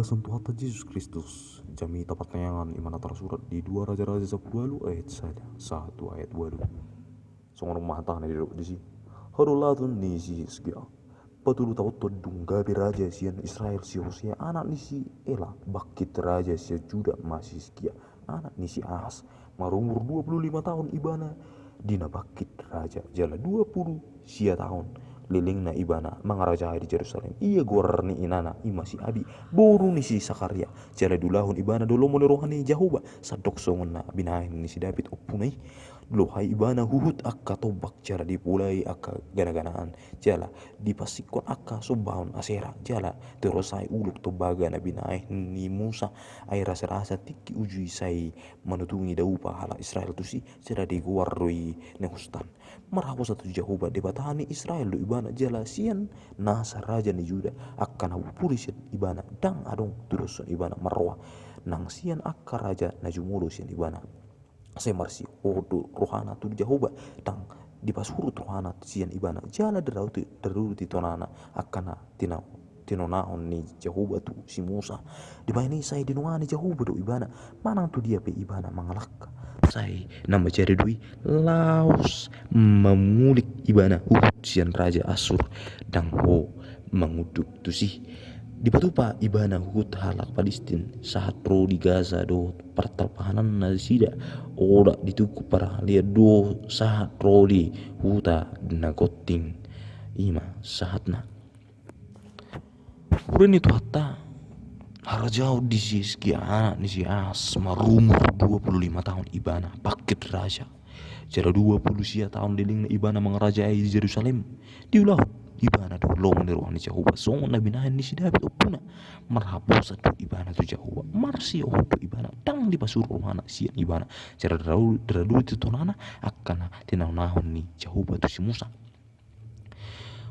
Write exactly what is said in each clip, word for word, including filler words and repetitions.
Bagasan Tuhanta Jesus Kristus, jamita partangiangan i ma na tarsurat di dua Raja-raja sampulu ualu ayat sada sahat tu ayat ualu. Songon on ma hatana didok disi: Hadolatna ni si Hiskia. Patolu taon dung gabe raja sian Israel si Hosea anak ni si Ela, bangkit raja sian Juda ma si Hiskia anak ni si Ahas, marumur dua pulu lima taon ibana di na bangkit raja, jala dua pulu sia taon lelengna ibana mangarajai di Jerusalem. Ia goar ni inana i ma si Abi, boru ni si Sakaria, jala diulahon ibana do lomo ni roha ni Jahowa, sandok songon na binahen ni si Daud ompuna i. Dilohai ibana huhut angka tombak jala dipulai angka ganaganaan, jala dipasinghon angka sombaon Asera, jala diarosai ulok tombaga na binahen ni Musa, ai rasarasa tingki uju i sai manutungi daupa halak Israel tusi, jala digoar do i Nehustan. Marhaposan tu Jahowa Debata ni Israel do ibana, jala sian nasa raja ni Juda angka na pupuri sian ibana ndang adong tudoshon ibana marroha, nang sian angka raja na jumolo sian ibana. Sai marsihohot do rohana tu Jahowa, ndang dipasurut rohana sian ibana, jala diraruti, diraruti tonana angka na tina-, tinonahon ni Jahowa tu si Musa. Dibahen i sai dinongani Jahowa do ibana, manang tu dia pe ibana mangalangka. Sai na manjadi do i, laos mamulik ibana huhut sian raja Assur, ndang ho mangunduk tusi. Dipatupa ibana huhut halak Palistin sahat ro di Gaza dohot partalpahanan nasida, oda ditungkuk parhalean do sahat ro di huta na gonting. I ma sahatna. Huria ni Tuhanta, harajaon di si Hiskia anak ni si Ahas, marumur dua pulu lima taon ibana, bangkit raja. Jala dua pulu sia taon lelengna ibana mangarajai di Jerusalem. Diulahon ibana do lomo ni roha ni Jahowa, songon na binahen ni si Daud ompuna. Marhaposan do ibana tu Jahowa, marsihohot do ibana, ndang dipasurut rohana sian ibana, jala diraru-, diraruti tonana angka na tinonahon ni Jahowa tu si Musa.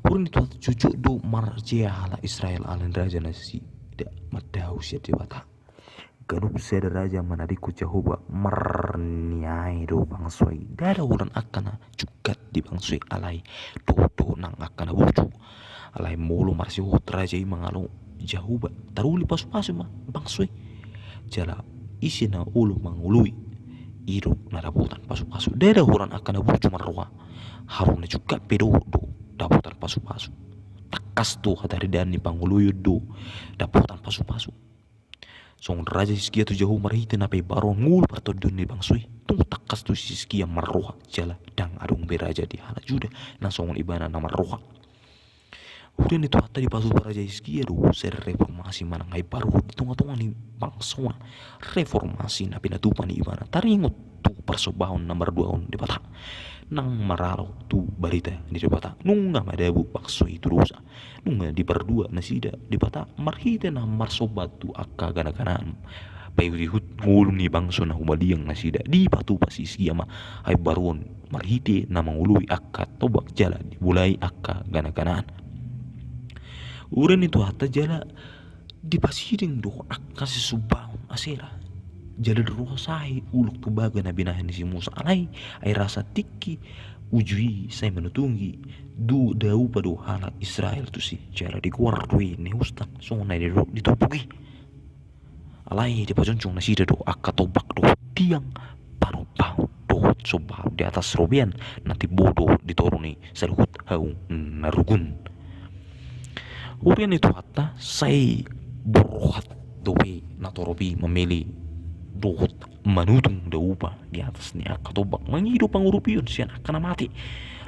Huria ni Tuhanta, jotjot do marjea halak Israel ala ni raja nasida mandao sian Debata. Ganup sada raja manadingkon Jahowa marniae do bangso i. Ndada holan angka na jungkat di bangso i, alai dohot do nang angka na burju. Alai molo marsihohot raja i mangalo Jahowa, taruli pasupasu ma bangso i. Jala ise na olo mangoloi, i do na dapotan pasupasu. Ndada holan angka na burju marroha, haru na jungkat pe dohot do dapotan pasupasu. Tangkas do hataridaan ni pangoloion do dapotan pasupasu. Songon raja Hiskia tu Jahowa marhite na paimbaruon ngolu partondion ni bangso i, tung tangkas do si Hiskia marroha, jala ndang adong be raja di halak Juda na songon ibana na marroha. Huria ni Tuhanta, dipatupa raja Hiskia do sada reformasi manang haimbaruon di tongatonga ni bangsona. Reformasi na pinatupa ni ibana taringot tu parsombaon na marduahon Debata, nang maralo tu barita ni Debata. Nunga madabu bangso i tu dosa, nunga dipardua nasida Debata marhite na marsomba tu angka ganaganaan. Paihutihut ngolu ni bangso na humaliang nasida, dipatupa si Hiskia ma haimbaruon marhite na mangoloi angka tombak jala dipulai angka ganaganaan. Huria ni Tuhanta, jala dipasiding do angka sisombaon Asera, jala diarosai ulok tombaga na binahen ni si Musa, alai ai rasa tingki uju i sai manutungi do daupa do halak Israel tusi, jala digoar do i Nehustan, songon na didok di turpuk i. Alai dipajongjong nasida do angka tombak dohot tiang panumbaon dohot sombaon di atas robean na timbo dohot di toru ni saluhut hau na rugun. Huria ni Tuhanta, sai borhat dope natorop i mamele dohot manutung daupa di atas ni angka tombak mangido pangurupion sian angka na mate.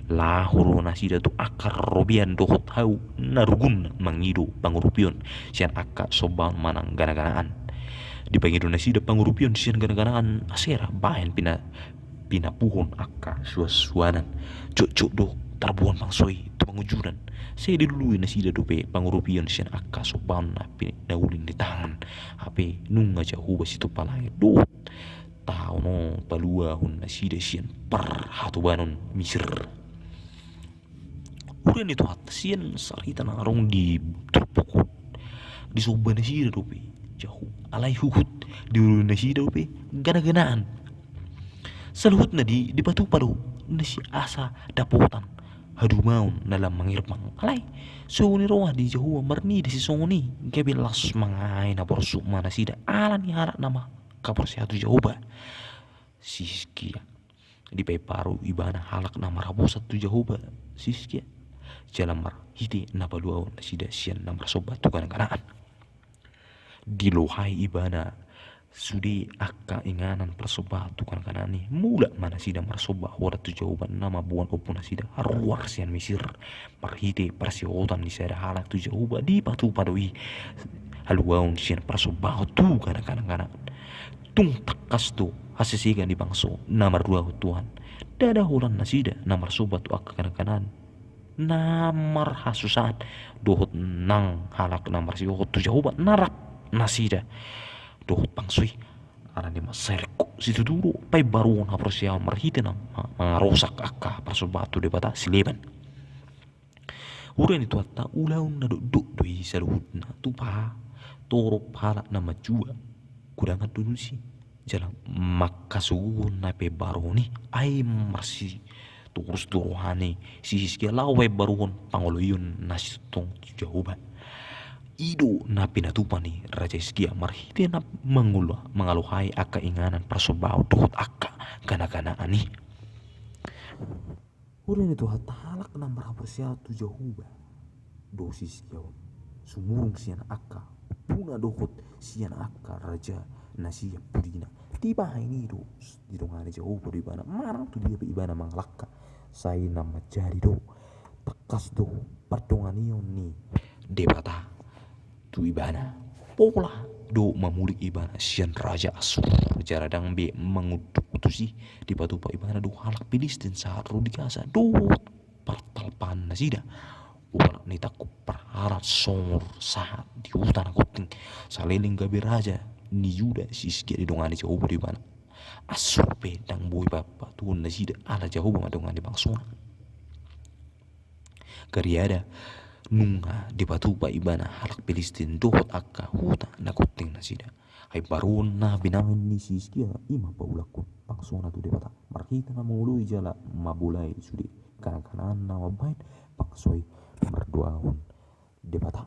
Laho do nasida tu angka robean dohot hau na rugun mangido pangurupion sian angka sombaon manang ganaganaan. Dipangido nasida pangurupion sian ganaganaan Asera, bahen pina-, pinapuhon angka suansuanan. Jotjot do tarboan bangso i tu pangunjunan. Sai dilului nasida dope pangurupion sian angka sombaon na pinauli ni tangan. Hape nunga Jahowa Sitompa langit dohot taon on paluahon nasida sian parhatobanon Misir. Huria ni Tuhanta, sian sarita na adong di turpuk on, disomba nasida dope Jahowa, alai huhut dioloi nasida dope ganaganaan. Saluhutna di, dipatupa do nasida asa dapotan hadumaon na lam mangirbang. Alai songon i roha ni Jahowa marnida sisongon i, gabe las mangae na porsuk ma nasida ala ni halak na mangkaporseai tu Jahowa. Si Hiskia dipaimbaru ibana halak na marhaposan tu Jahowa si Hiskia, jala marhite na paluahon nasida sian na marsomba tu ganaganaan. Dilohai ibana sude angka inganan parsombaon tu ganaganaan i, mulak ma nasida marsomba holan tu Jahowa, na mamboan ompu nasida ruar sian Misir. Marhite parsihohotan ni sada halak tu Jahowa dipatupa do i haluaon sian parsombaon tu ganaganaan. Tung tangkas do hasesegan ni bangso na marduahon Tuhan. Ndada holan nasida na marsomba tu angka ganaganaan na marhasusaan dohot nang halak na marsihohot tu Jahowa na rap nasida dohot bangso i. Alani mansai ringkot situtu do paimbaruon haporseaon marhite na ma-, mangarosak angka parsombaon tu debata sileban. Hurian ni Tuhanta, ulaon na dokdok do i saluhutna, tupa torop halak na manjua godangan do tusi. Jala mangkasuguhon na paimbaruon i, ai marsitorus do roha ni si Hiskia laho paimbaruon pangoloion na sintong tu Jahowa. I do na pinatupa ni Raja Hiskia marhite na mangula-, mangalohai angka inganan parsombaon dohot angka ganaganaan i. Hurian ni Tuhanta, halak na marhaporseaon tu Jahowa do si Hiskia on, sumurung sian angka ompuna dohot sian angka raja na sian pudina. Dibahen i do didongani Jahowa do ibana, manang tu dia pe ibana mangalangka, sai na manjadi do. Tangkas do pardonganion ni Debata tu ibana. Pola do mamulik ibana sian raja Assur, jala ndang be mangunduk tusi. Dipatupa ibana do halak Pilistin sahat ro di Gaza dohot partalpaan nasida. Olat ni tangkup parhalak songor sahat di huta na gonting. Saleleng gabe raja ni Juda si Hiskia, didongani Jahowa do ibana. Assur pe ndang boi papatuhon nasida ala Jahowa mandongani bangsona. Gariada nunga dipatupa ibana halak Pilistin dohot angka huta na gonting nasida. Paimbaruon na binahen ni si Hiskia i ma paulakhon bangsona tu Debata marhite na mangoloi jala mambolai sude ganaganaan na mambahen bangso i marduahon Debata.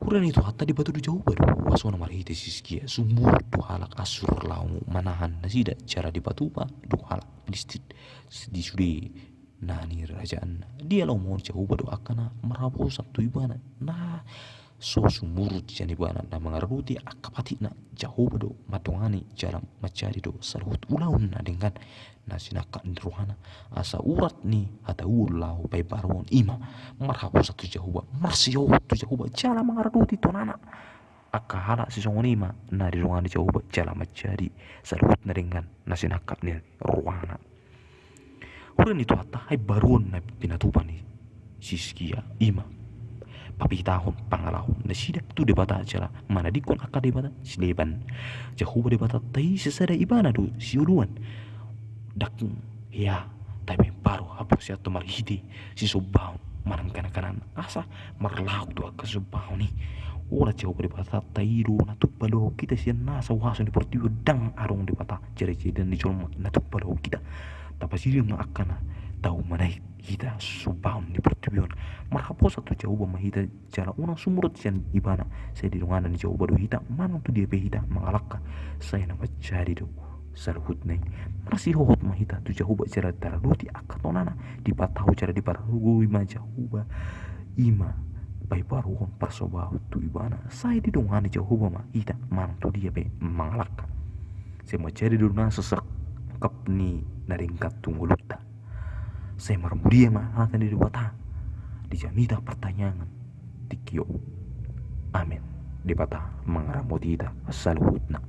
Hurian ni Tuhanta, dipatudu Jahowa do huasona marhite si Hiskia. Sumurut do halak Assur laho manahan nasida, jala dipatupa do halak Pilistin di sude na nirajaanna. Dialomohon Jahowa do angka na marhaposan tu ibana na so sumurut sian ibana na mangaradoti angka patikna. Jahowa do mandongani jala manjadi do saluhut ulaon na denggan na sinangkap ni rohana. Asa urat ni hatahuon laho paimbaruon i ma marhaposan tu Jahowa, marsihohot tu Jahowa jala mangaradoti tonana. Angka halak sisongon i ma na didongani Jahowa jala manjadi saluhut na denggan na sinangkap ni rohana. Hurian ni Tuhanta, paimbaruon na pinatupa ni si Hiskia i ma papitahon pangalaho nasida tu Debata jala manadingkon angka debata sileban. Jahowa Debatanta i sisada ibana do sioloan. Ndang hea tapaimbaru haporseaonta marhite sisombaon manang ganaganaan asa marlaok do angka sisombaon i. Olat Jahowa Debatanta i do na tumpak dohot hita sian nasa huaso ni portibi on. Ndang adong debata jala jadian ni jolma na tumpak dohot hita. Tapasiding ma angka na tau manaek hita sisombaon ni portibi on. Marhaposan tu Jahowa ma hita jala unang sumurut sian ibana. Sai didongani Jahowa do hita manang tu dia pe hita mangalangka, sai na manjadi do saluhutna i. Marsihohot ma hita tu Jahowa jala taradoti angka tonana, dipatahu jala dipargogoi ma Jahowa i ma paimbaruon parsombaon tu ibana. Sai didongani Jahowa ma hita manang tu dia pe mangalangka. Sai manjadi do nasa sangkap ni na denggan tu ngolunta. Sai marmulia ma hata ni Debata di jamita partangiangan tingki on. Amen. Debata mangaramoti hita saluhutna.